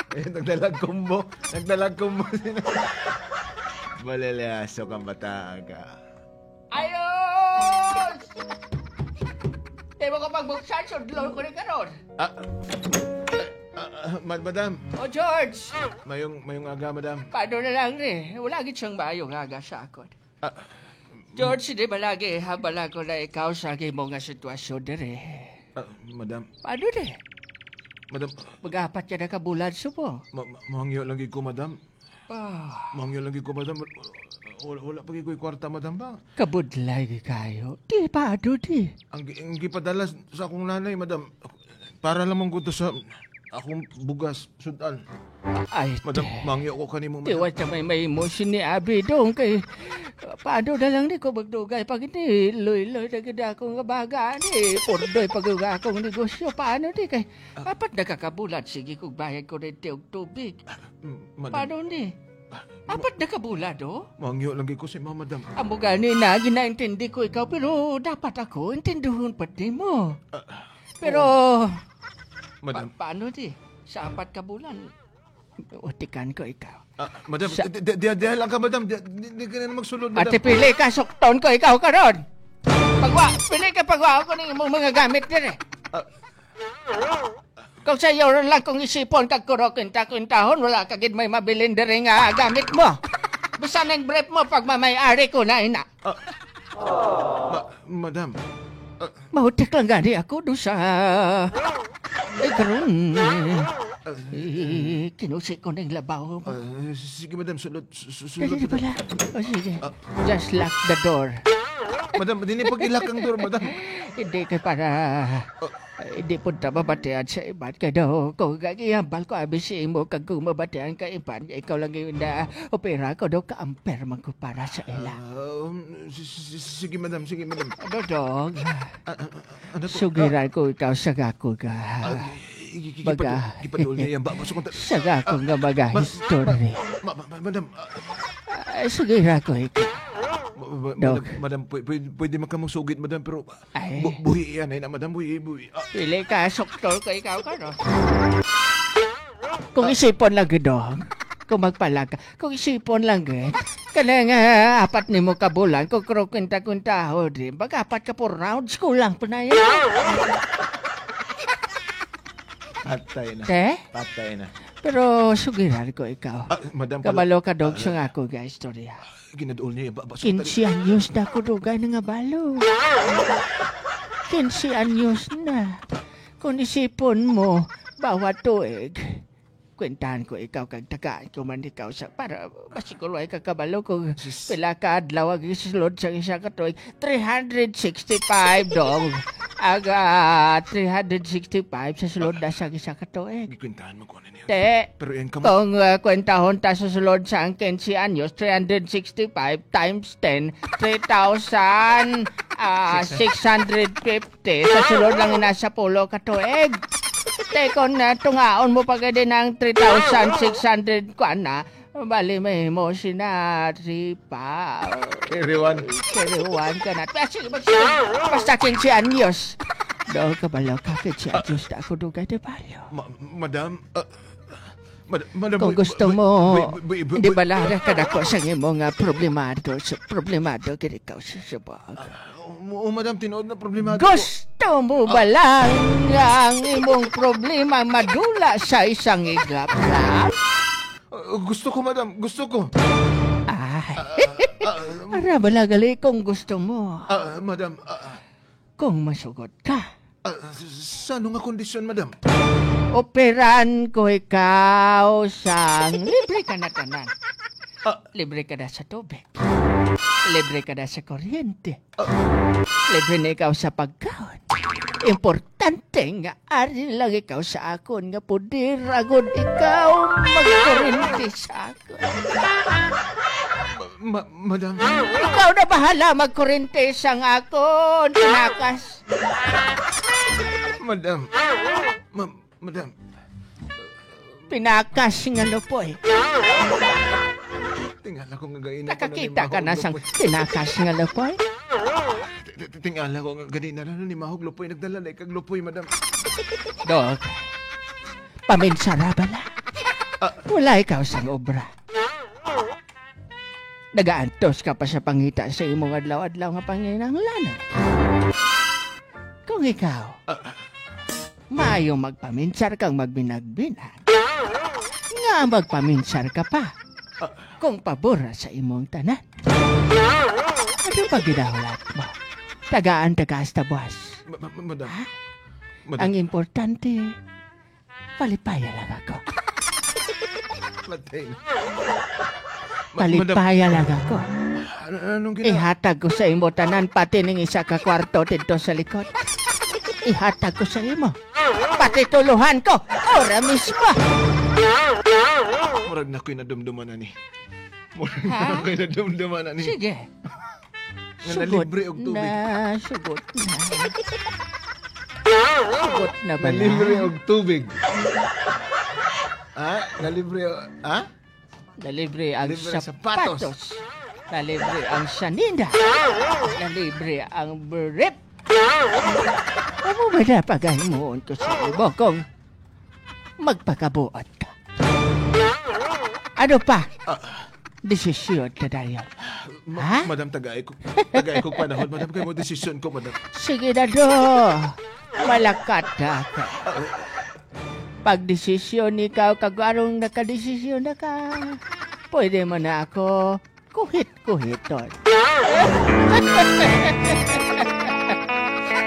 Eh, nagdalag combo. Nagdalag combo sila. Baleleaso kang bataan ka. Ayos! Di mo ko pagbuksan, sudlon ko ni karon. Ah, ah, ah, madam, O George, mayong aga, madam. Paano na lang ni? Wala gid siyang maayong aga sa akon. Ah, George, di ba lagi habala ko na ikaw sa mo nga sitwasyon dire? Ah, madam, Paano di? Madam, Mag-apat ka na kabulan subo. Mahangyo lang gid ko, madam. Ah, Mahangyo lang gid ko, madam. Wala, wala pa gid ko'y kwarta, madam ba? Kabudlay kayo. Di, paano di? Ang gipadala sa akong nanay, madam. Para lamang ko to sa akong bugas, sudan. Ay, Madam, te. mangyo ko kanimo, Di madam. wa may may emotion ni Abi dong kay paano na lang ni ko magdugay pag hindi loy-loy na gid ako nga baga ni purdoy pag akong negosyo, paano di kay apat na kakabulan sige kog bayad ko rente og tubig. Madam, Paano ni apat na kabulan do? Mangyo lang gid ko sa imo, madam. Amo gani na ginaintindi ko ikaw, pero dapat ako intinduhon pati mo, pero Madam, paano di sa apat ka bulan utikan ko ikaw. Ah, madam, di lang ka, madam. Di ka na magsulod, madam. Ate, pili ka, sukton ko ikaw karon. Pagwa, pili ka pagwa ako ng imong mga gamit dire. Ah. Kung sa iyo lang kung isipon kag kuro kwenta-kwentahon, wala ka gid may mabilin dire nga gamit mo. Bisan ang brief mo pag mamay-ari ko na ina. Madam, Mautik lang gani ako do sa ay, karon. Eh, kinusi ko ng labaw. Ah, sige, madam, sulod, sulod. Dali pala. O sige. Just lock the door. Madam, di ni pag-i-lock ang door, madam. Hindi kay para hindi punta mabatian sa iban kay daw kung gagiyambal ko abi si imo kag kung mabatian ka iban ikaw lang yung na opera ko daw kaamper man ko para sa ila. Ah, sige, madam, sige, madam. Ano dog? Ah, ah, ano po? Sugiran ko ikaw sa gako ka. Ah, Baga. Gipadul niya yan ba? Basta kung Sa gako nga mga history. Madam, Ay, sugiran ko ikaw. Madam, Dog. madam, pwede man ka magsugid, madam, pero Ay. Buhi yan, ay na, madam, buhi, buhi. Ah, Pili ka, suktol ko ikaw ka, no? Kung isipon lang, dog. Kung magpalaga. Kung isipon lang, gid. Kanang apat ni mo kabulan, kung kwenta-kwenta ho, di. Baga apat ka po rounds, kulang pa na yan. Patay na. Te? Patay na. Pero sugiran ko ikaw. Ah, madam, pala, Kabalo ka, dog, sa nga ako, guys, istorya. Ginaduol niya yan ba? Basta kung 15 anyos na ako dugay na nga balo. 15 anyos na. Kung isipon mo, bawat tuig, kwentahan ko ikaw kag tagaan ko man ikaw sa para masiguro ay kakabalo kung pila ka adlaw ang isulod sa isa ka tuig. 365 dong. Aga 365 sa sulod na sa isa ka tuig. Gikwentahan mo ko ano niya. Te, Pero yan ka mo. kung kwentahon ta sa sulod sa ang 15 anyos, 365 times 10, 3,650. Sa sulod lang nasa pulo ka tuig. Te, kung tungaon mo pa din ang 3,600 kuan na, bali may mo sina 3 pa. Carry one. Carry one ka na. Basta, basta 15 anyos. Do, kabalo ka, 15 anyos na ako dugay de balo. Madam, madam, Kung gusto mo, hindi ba lara ka dako sa imong nga problemado, sa problemado gid ikaw sa subag. Oo, madam, tinuod na problemado ko. Gusto mo ba lang ang imong problema madula sa isang iglap lang? Ah, gusto ko, madam, gusto ko. Ay, ara bala gali kung gusto mo, Ah, madam, kung masugot ka. Sa ano nga kondisyon, madam? Operan ko ikaw sa libre ka na tanan. Ah. Libre ka na sa tubig. Libre ka na sa kuryente. Libre na ikaw sa pagkaon. Importante nga ari lang ikaw sa akon nga pudir agod ikaw magkuryente sa akon. Madam, Ikaw na bahala magkuryente sa akon. Tinakas. Madam, madam, Pinakas nga lupoy. Tingala ko nga gaina ko na ni Nakakita ka na Mahog sang Lupoy. pinakas nga lupoy. Tingala ko nga ganina na ni Mahog Lupoy. Nagdala na ikag lupoy, madam. Dog, Paminsara bala. Wala ikaw sang obra. Nagaantos ka pa sa pangita sa imong adlaw-adlaw nga panginahanglanon. Kung ikaw, maayo magpaminsar kang magbinagbinag. Nga magpaminsar ka pa kung pabor sa imong tanan. Ano pa ginahulat mo? Tagaan ta ka hasta buwas. Madam. Madam. Ang importante, palipaya lang ako. Matay na. Madam, Palipaya lang ako. Anong gina... Ihatag ko sa imo tanan pati ning isa ka kwarto didto sa likod. Ihatag ko sa imo. Pati tuluhan ko. Ora mismo. Murag na ko'y nadumduman na ni. Murag na ko'y nadumduman na ni. Sige. Nga nalibre og tubig. Na, sugot na. Sugot na ba na? Nalibre og tubig. Ha? Nalibre ha? Nalibre ang Libre ang sapatos. sapatos. Nalibre ang sanina. Nalibre ang brief. Amo ba na pagahimuon ko sa imo kung magpakabuot ka? Ano pa? Desisyon ka dayon. Ha? Madam, tagay ko. Tagay ko panahon. Madam, kay mo desisyon ko, madam. Sige na do. Malakat na ako. Pag desisyon ikaw, kag arong nakadesisyon na ka, pwede mo na ako kuhit-kuhiton.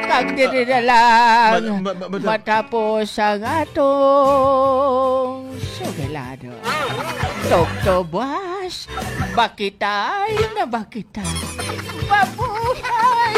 Kag diri na lang Madam. matapos ang atong sugelado. Tokto buwas, bakitay na bakitay. Mabuhay!